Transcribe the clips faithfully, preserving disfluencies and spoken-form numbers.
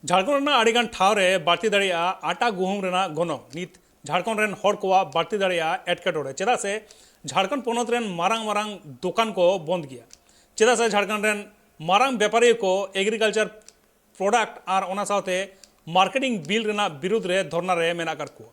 ᱡᱷᱟᱲᱠᱷᱚᱸᱰ ᱨᱮᱱᱟᱜ ᱟᱹᱰᱤᱜᱟᱱ ᱴᱷᱟᱶ ᱨᱮ ᱵᱟᱹᱲᱛᱤ ᱫᱟᱲᱮᱭᱟᱜᱼᱟ ᱟᱴᱟ ᱜᱩᱦᱩᱢ ᱨᱮᱱᱟᱜ ᱜᱚᱱᱚᱝ᱾ ᱱᱤᱛ ᱡᱷᱟᱲᱠᱷᱚᱸᱰ ᱨᱮᱱ ᱦᱚᱲ ᱠᱚᱣᱟᱜ ᱵᱟᱹᱲᱛᱤ ᱫᱟᱲᱮᱭᱟᱜᱼᱟ ᱮᱴᱠᱮᱴᱚᱬᱮ, ᱪᱮᱫᱟᱜ ᱥᱮ ᱡᱷᱟᱲᱠᱷᱚᱸᱰ ᱯᱚᱱᱚᱛ ᱨᱮᱱ ᱢᱟᱨᱟᱝ ᱢᱟᱨᱟᱝ ᱫᱚᱠᱟᱱ ᱠᱚ ᱵᱚᱱᱫ ᱜᱮᱭᱟ, ᱪᱮᱫᱟᱜ ᱥᱮ ᱡᱷᱟᱲᱠᱷᱚᱸᱰ ᱨᱮᱱ ᱢᱟᱨᱟᱝ ᱵᱮᱯᱟᱨᱤᱭᱟᱹ ᱠᱚ ᱮᱜᱽᱨᱤᱠᱟᱞᱪᱟᱨ ᱯᱨᱚᱰᱟᱠᱴ ᱟᱨ ᱚᱱᱟ ᱥᱟᱶᱛᱮ ᱢᱟᱨᱠᱮᱴᱤᱝ ᱵᱤᱞ ᱨᱮᱱᱟᱜ ᱵᱤᱨᱩᱫᱷ ᱨᱮ ᱫᱷᱚᱨᱱᱟ ᱨᱮ ᱢᱮᱱᱟᱜ ᱟᱠᱟᱫ ᱠᱚᱣᱟ᱾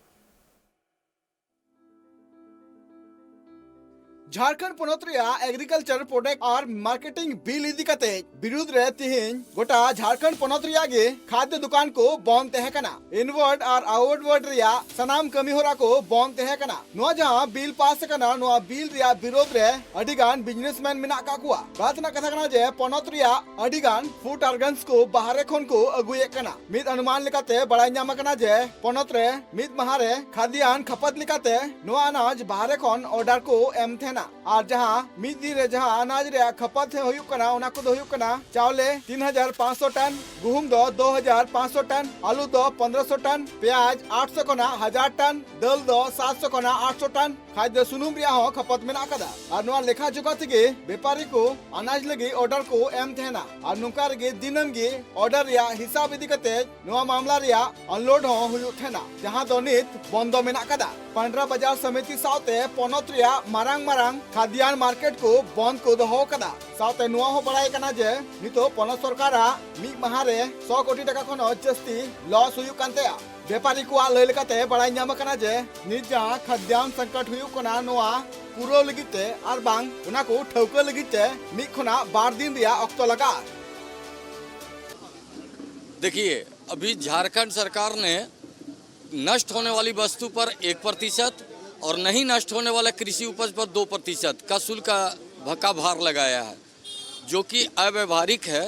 ᱡᱷᱟᱲᱠᱷᱚᱸᱰ ᱯᱚᱱᱚᱛ ᱨᱮᱭᱟᱜ ᱮᱜᱽᱨᱤᱠᱟᱞᱪᱟᱨ ᱯᱨᱚᱰᱟᱠᱴ ᱟᱨ ᱢᱟᱨᱠᱮᱴᱤᱝ ᱵᱤᱞ ᱤᱫᱤ ᱠᱟᱛᱮ ᱵᱤᱨᱩᱫᱷ ᱨᱮ ᱛᱤᱦᱤᱧ ᱜᱚᱴᱟ ᱡᱷᱟᱲᱠᱷᱚᱸᱰ ᱯᱚᱱᱚᱛ ᱨᱮᱭᱟᱜ ᱜᱮ ᱠᱷᱟᱫᱽᱭᱚ ᱫᱚᱠᱟᱱ ᱠᱚ ᱵᱚᱱᱫ ᱛᱟᱦᱮᱸ ᱠᱟᱱᱟ᱾ ᱤᱱᱣᱟᱨᱰ ᱟᱨ ᱟᱣᱩᱴᱣᱟᱨᱰ ᱨᱮᱭᱟᱜ ᱥᱟᱱᱟᱢ ᱠᱟᱹᱢᱤ ᱦᱚᱨᱟ ᱠᱚ ᱵᱚᱱᱫ ᱛᱟᱦᱮᱸ ᱠᱟᱱᱟ᱾ ᱱᱚᱣᱟ ᱡᱟᱦᱟᱸ ᱵᱤᱞ ᱯᱟᱥ ᱟᱠᱟᱱᱟ, ᱱᱚᱣᱟ ᱵᱤᱞ ᱨᱮᱭᱟᱜ ᱵᱤᱨᱳᱫᱷ ᱨᱮ ᱟᱹᱰᱤ ᱜᱟᱱ ᱵᱤᱡᱽᱱᱮᱥᱢᱮᱱ ᱢᱮᱱᱟᱜ ᱟᱠᱟᱫ ᱠᱚᱣᱟ᱾ ᱠᱟᱛᱷᱟ ᱨᱮᱱᱟᱜ ᱠᱟᱛᱷᱟ ᱠᱟᱱᱟ ᱡᱮ ᱯᱚᱱᱚᱛ ᱨᱮᱭᱟᱜ ᱟᱹᱰᱤ ᱜᱟᱱ ᱯᱷᱩᱰ ᱟᱨᱜᱟᱱᱥ ᱠᱚ ᱵᱟᱦᱨᱮ ᱠᱷᱚᱱ ᱠᱚ ᱟᱹᱜᱩᱭᱮᱫ ᱠᱟᱱᱟ᱾ ᱢᱤᱫ ᱚᱱᱩᱢᱟᱱ ᱞᱮᱠᱟᱛᱮ ᱵᱟᱲᱟᱭ ᱧᱟᱢ ᱟᱠᱟᱱᱟ ᱡᱮ ᱯᱚᱱᱚᱛ ᱨᱮ ᱢᱤᱫ ᱢᱟᱦᱟ ᱨᱮ ᱠᱷᱟᱫᱽᱭᱟᱱ ᱠᱷᱟᱯᱟᱛ ᱞᱮᱠᱟᱛᱮ ᱱᱚᱣᱟ ᱟᱱᱟᱡ ᱵᱟᱦᱨᱮ ᱠᱷᱚᱱ ᱚᱨᱰᱟᱨ ᱠᱚ ᱮᱢ ᱛᱟᱦᱮᱱᱟ᱾ ᱟᱨ ᱡᱟᱦᱟᱸ ᱢᱤᱫ ᱫᱤᱱ ᱨᱮ ᱡᱟᱦᱟᱸ ᱟᱱᱟᱡ ᱨᱮᱭᱟᱜ ᱠᱷᱟᱯᱟᱛ ᱦᱩᱭᱩᱜ ᱠᱟᱱᱟ, ᱚᱱᱟ ᱠᱚᱫᱚ ᱦᱩᱭᱩᱜ ᱠᱟᱱᱟ ᱪᱟᱣᱞᱮ ᱛᱤᱱ ᱦᱟᱡᱟᱨ ᱯᱟᱸᱪᱥᱚ ᱴᱟᱱ, ᱜᱩᱦᱩᱢ ᱫᱚ ᱫᱩ ᱦᱟᱡᱟᱨ ᱯᱟᱸᱪᱥᱚ ᱴᱟᱱ, ᱟᱹᱞᱩ ᱫᱚ ᱯᱚᱱᱫᱽᱨᱚᱥᱚ ᱴᱟᱱ, ᱯᱮᱸᱭᱟᱡᱽ ᱟᱴᱥᱚ ᱠᱷᱚᱱᱟᱜ ᱦᱟᱡᱟᱨ ᱴᱟᱱ, ᱫᱟᱹᱞ ᱫᱚ ᱥᱟᱛᱥᱚ ᱠᱷᱚᱱᱟᱜ ᱟᱴᱥᱚ ᱴᱟᱱ, ᱠᱷᱟᱫᱽᱭᱚ ᱥᱩᱱᱩᱢ ᱨᱮᱭᱟᱜ ᱦᱚᱸ ᱠᱷᱟᱯᱟᱛ ᱢᱮᱱᱟᱜ ᱟᱠᱟᱫᱟ᱾ ᱟᱨ ᱱᱚᱣᱟ ᱞᱮᱠᱷᱟ ᱡᱚᱠᱷᱟ ᱛᱮᱜᱮ ᱵᱮᱯᱟᱨᱤ ᱠᱚ ᱟᱱᱟᱡ ᱞᱟᱹᱜᱤᱫ ᱚᱨᱰᱟᱨ ᱠᱚ ᱮᱢ ᱛᱟᱦᱮᱱᱟ᱾ ᱟᱨ ᱱᱚᱝᱠᱟ ᱨᱮᱜᱮ ᱫᱤᱱᱟᱹᱢ ᱜᱮ ᱚᱨᱰᱟᱨ ᱨᱮᱭᱟᱜ ᱦᱤᱥᱟᱵ ᱤᱫᱤ ᱠᱟᱛᱮ ᱱᱚᱣᱟ ᱢᱟᱢᱞᱟ ᱨᱮᱭᱟᱜ ᱟᱱᱞᱳᱰ ᱦᱚᱸ ᱦᱩᱭᱩᱜ ᱛᱟᱦᱮᱱᱟ, ᱡᱟᱦᱟᱸ ᱫᱚ ᱱᱤᱛ ᱵᱚᱱᱫᱚ ᱢᱮᱱᱟᱜ ᱟᱠᱟᱫᱟ᱾ ᱯᱟᱱᱰᱨᱟ ᱵᱟᱡᱟᱨ ᱥᱚᱢᱤᱛᱤ ᱥᱟᱶᱛᱮ ᱯᱚᱱᱚᱛ ᱨᱮᱭᱟᱜ ᱢᱟᱨᱟᱝ ᱢᱟᱨᱟᱝ ᱠᱷᱟᱫᱽᱭᱟᱱ ᱢᱟᱨᱠᱮᱴ ᱠᱚ ᱵᱚᱱᱫ ᱠᱚ ᱫᱚᱦᱚ ᱟᱠᱟᱫᱟ᱾ ᱥᱟᱶᱛᱮ ᱱᱚᱣᱟ ᱦᱚᱸ ᱵᱟᱲᱟᱭ ᱠᱟᱱᱟ ᱡᱮ ᱱᱤᱛᱚᱜ ᱯᱚᱱᱚᱛ ᱥᱚᱨᱠᱟᱨᱟᱜ ᱢᱤᱫ ᱢᱟᱦᱟ ᱨᱮ ᱥᱚ ᱠᱳᱴᱤ ᱴᱟᱠᱟ ᱠᱷᱚᱱ ᱦᱚᱸ ᱡᱟᱹᱥᱛᱤ ᱞᱚᱥ ᱦᱩᱭᱩᱜ ᱠᱟᱱ ᱛᱟᱭᱟ᱾ ᱵᱮᱯᱟᱨᱤ ᱠᱚᱣᱟᱜ ᱞᱟᱹᱭ ᱞᱮᱠᱟᱛᱮ ᱵᱟᱲᱟᱭ ᱧᱟᱢ ᱟᱠᱟᱱᱟ ᱡᱮ ᱱᱤᱛ ᱡᱟᱦᱟᱸ ᱠᱷᱟᱫᱽᱭᱟᱱ ᱥᱚᱝᱠᱚᱴ ᱦᱩᱭᱩᱜ ᱠᱟᱱᱟ, ᱱᱚᱣᱟ ᱯᱩᱨᱟᱹᱣ ᱞᱟᱹᱜᱤᱫ ᱛᱮ ᱟᱨ ᱵᱟᱝ ᱚᱱᱟ ᱠᱚ ᱴᱷᱟᱹᱣᱠᱟᱹ ᱞᱟᱹᱜᱤᱫ ᱛᱮ ᱢᱤᱫ ᱠᱷᱚᱱᱟᱜ ᱵᱟᱨ ᱫᱤᱱ ᱨᱮᱭᱟᱜ ᱚᱠᱛᱚ ᱞᱟᱜᱟᱜᱼᱟ᱾ देखिए, अभी झारखंड सरकार ने नष्ट होने वाली वस्तु पर एक प्रतिशत और नहीं नष्ट होने वाला कृषि उपज पर दो प्रतिशत का शुल्क का, का भार लगाया है, जो कि अव्यावहारिक है।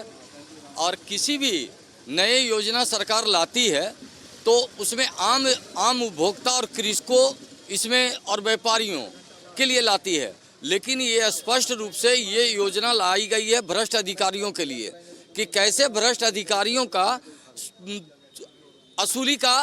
और किसी भी नए योजना सरकार लाती है तो उसमें आम आम उपभोक्ता और कृषकों इसमें और व्यापारियों के लिए लाती है, लेकिन ये स्पष्ट रूप से ये योजना लाई गई है भ्रष्ट अधिकारियों के लिए, कि कैसे भ्रष्ट अधिकारियों का असुली का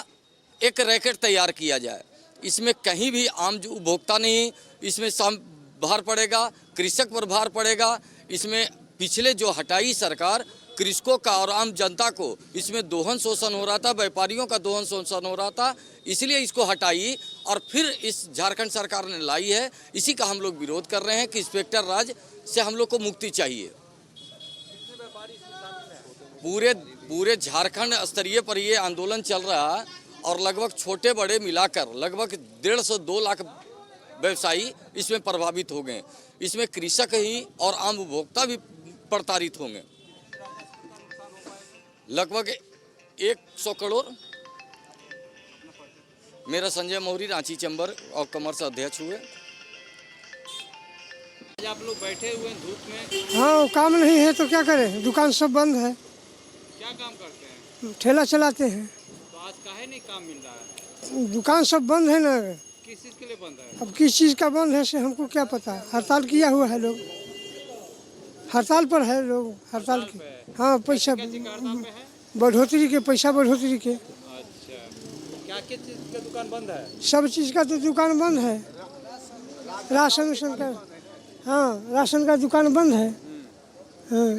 एक रैकेट तैयार किया जाए। इसमें कहीं भी आम जो उपभोक्ता नहीं, इसमें सम भार पड़ेगा, कृषक पर भार पड़ेगा। इसमें पिछले जो हटाई सरकार, कृषकों का और आम जनता को इसमें दोहन शोषण हो रहा था, व्यापारियों का दोहन शोषण हो रहा था, इसलिए इसको हटाई और फिर इस झारखंड सरकार ने लाई है। इसी का हम लोग विरोध कर रहे हैं कि इंस्पेक्टर राज से हम लोग को मुक्ति चाहिए। पूरे पूरे झारखंड स्तरीय पर ये आंदोलन चल रहा है और लगभग छोटे बड़े मिलाकर लगभग डेढ़ सौ दो लाख व्यवसायी इसमें प्रभावित हो गए। इसमें कृषक ही और आम उपभोक्ता भी प्रताड़ित होंगे। लगभग एक सौ करोड़। मेरा Sanjay Maurya, Ranchi chamber of commerce अध्यक्ष हुए। आज आप लोग बैठे हुए हैं धूप में। हाँ, काम नहीं है तो क्या करें, दुकान सब बंद है। क्या काम करते हैं? ठेला चलाते हैं। तो आज काहे नहीं काम मिल रहा है? दुकान सब बंद है ना। किस चीज के लिए बंद है? अब किस चीज का बंद है से हमको क्या पता। हड़ताल किया हुआ है लोग, हड़ताल पर है लोग। हड़ताल हड़ताल की पे है। हाँ, पैसा कैसी, कैसी कारणता पे है? बढ़ोतरी के, पैसा बढ़ोतरी के। अच्छा, क्या क्या चीज का दुकान बंद है? सब चीज का तो दुकान बंद है, राशन उशन का। हाँ, राशन का दुकान बंद है। हाँ।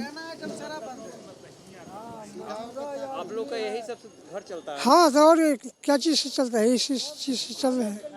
आप लोग का यही सब घर चलता है? हाँ, तो और क्या चीज से चलता है? इसी चीज से चल रहा है।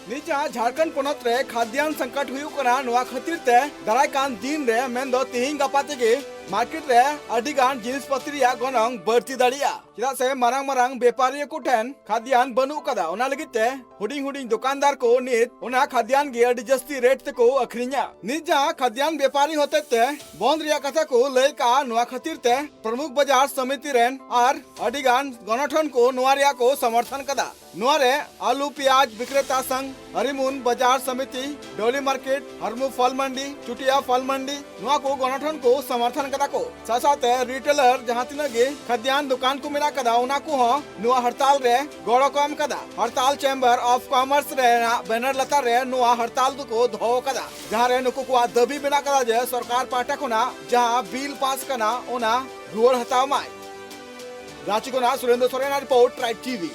ᱱᱤᱡᱟ ᱡᱷᱟᱲᱠᱷᱚᱸᱰ ᱯᱚᱱᱚᱛ ᱨᱮ ᱠᱷᱟᱫᱽᱭᱟᱱ ᱥᱚᱝᱠᱚᱴ ᱦᱩᱭᱩᱜ ᱠᱟᱱᱟ᱾ ᱱᱚᱣᱟ ᱠᱷᱟᱹᱛᱤᱨ ᱛᱮ ᱫᱟᱨᱟᱭ ᱠᱟᱱ ᱫᱤᱱ ᱨᱮ, ᱢᱮᱱᱫᱚ ᱛᱤᱦᱤᱧ ᱜᱟᱯᱟ ᱛᱮᱜᱮ ᱢᱟᱨᱠᱮᱴ ᱨᱮ ᱟᱹᱰᱤ ᱜᱟᱱ ᱡᱤᱱᱤᱥ ᱯᱟᱹᱛᱤ ᱨᱮᱭᱟᱜ ᱜᱚᱱᱚᱝ ᱵᱟᱹᱲᱛᱤ ᱫᱟᱲᱮᱭᱟᱜᱼᱟ, ᱪᱮᱫᱟᱜ ᱥᱮ ᱢᱟᱨᱟᱝ ᱢᱟᱨᱟᱝ ᱵᱮᱯᱟᱨᱤᱭᱟᱹ ᱠᱚ ᱴᱷᱮᱱ ᱠᱷᱟᱫᱽᱭᱟᱱ ᱵᱟᱹᱱᱩᱜ ᱠᱟᱫᱟ᱾ ᱚᱱᱟ ᱞᱟᱹᱜᱤᱫ ᱛᱮ ᱦᱩᱰᱤᱧ ᱦᱩᱰᱤᱧ ᱫᱚᱠᱟᱱᱫᱟᱨ ᱠᱚ ᱱᱤᱛ ᱚᱱᱟ ᱠᱷᱟᱫᱽᱭᱟᱱ ᱜᱮ ᱟᱹᱰᱤ ᱡᱟᱹᱥᱛᱤ ᱨᱮᱴ ᱛᱮᱠᱚ ᱟᱹᱠᱷᱨᱤᱧᱟ᱾ ᱱᱤᱡᱟ ᱠᱷᱟᱫᱽᱭᱟᱱ ᱵᱮᱯᱟᱨᱤ ᱦᱚᱛᱮᱡ ᱛᱮ ᱵᱚᱱᱫ ᱨᱮᱭᱟᱜ ᱠᱟᱛᱷᱟ ᱠᱚ ᱞᱟᱹᱭ ᱠᱟᱜᱼᱟ᱾ ᱱᱚᱣᱟ ᱠᱷᱟᱹᱛᱤᱨ ᱛᱮ ᱯᱨᱚᱢᱩᱠᱷ ᱵᱟᱡᱟᱨ ᱥᱚᱢᱤᱛᱤ ᱨᱮᱱ ᱟᱨ ᱟᱹᱰᱤ ᱜᱟᱱ ᱜᱚᱱᱚᱴᱷᱚᱱ ᱠᱚ ᱱᱚᱣᱟ ᱨᱮᱭᱟᱜ ᱠᱚ ᱥᱚᱢᱚᱨᱛᱷᱚᱱ ᱠᱟᱫᱟ᱾ ᱱᱚᱣᱟ ᱨᱮ ᱟᱞᱩ ᱯᱮᱸᱭᱟᱡᱽ ᱵᱤᱠᱨᱮᱛᱟ ᱥᱚᱝᱜᱷ, ᱦᱟᱨᱤᱢᱩᱱ ᱵᱟᱡᱟᱨ ᱥᱚᱢᱤᱛᱤ, ᱰᱚᱞᱤ ᱢᱟᱨᱠᱮᱴ, ᱦᱟᱨᱢᱩ ᱯᱷᱚᱞ ᱢᱟᱱᱰᱤ, ᱪᱩᱴᱤᱭᱟ ᱯᱷᱚᱞ ᱢᱟᱱᱰᱤ, ᱱᱚᱣᱟ ᱠᱚ ᱜᱚᱱᱚᱴᱷᱚᱱ ᱠᱚ ᱥᱚᱢᱚᱨᱛᱷᱚᱱ ᱠᱟᱫᱟ ᱠᱚ᱾ ᱥᱟᱶ ᱥᱟᱶᱛᱮ ᱨᱤᱴᱮᱞᱟᱨ ᱡᱟᱦᱟᱸ ᱛᱤᱱᱟᱹᱜ ᱜᱮ ᱠᱷᱟᱫᱽᱭᱟᱱ ᱫᱚᱠᱟᱱ ᱠᱚ ᱢᱮᱱᱟᱜ ᱠᱟᱫᱟ, ᱚᱱᱟ ᱠᱚᱦᱚᱸ ᱱᱚᱣᱟ ᱦᱚᱲᱛᱟᱞ ᱨᱮ ᱜᱚᱲᱚ ᱠᱚ ᱮᱢ ᱠᱟᱫᱟ᱾ ᱦᱚᱲᱛᱟᱞ ᱪᱮᱢᱵᱟᱨ ᱚᱯᱷ ᱠᱚᱢᱟᱨᱥ ᱨᱮᱱᱟᱜ ᱵᱮᱱᱟᱨ ᱞᱟᱛᱟᱨ ᱨᱮ ᱱᱚᱣᱟ ᱦᱚᱲᱛᱟᱞ ᱫᱚᱠᱚ ᱫᱚᱦᱚ ᱠᱟᱫᱟ, ᱡᱟᱦᱟᱸ ᱨᱮ ᱱᱩᱠᱩ ᱠᱚᱣᱟᱜ ᱫᱟᱹᱵᱤ ᱢᱮᱱᱟᱜ ᱠᱟᱫᱟ ᱡᱮ ᱥᱚᱨᱠᱟᱨ ᱯᱟᱦᱴᱟ ᱠᱷᱚᱱᱟᱜ ᱡᱟᱦᱟᱸ ᱵᱤᱞ ᱯᱟᱥ ᱠᱟᱱᱟ, ᱚᱱᱟ ᱨᱩᱣᱟᱹᱲ ᱦᱟᱛᱟᱣ ᱢᱟᱭ᱾ ᱨᱟᱸᱪᱤ ᱠᱷᱚᱱᱟᱜ ᱥᱩᱨᱮᱱᱫᱨᱚ ᱥᱚᱨᱮᱱᱟᱜ ᱨᱤᱯᱳᱨᱴ, ᱴᱨᱟᱭᱤᱵᱽ ᱴᱤᱵᱷᱤ᱾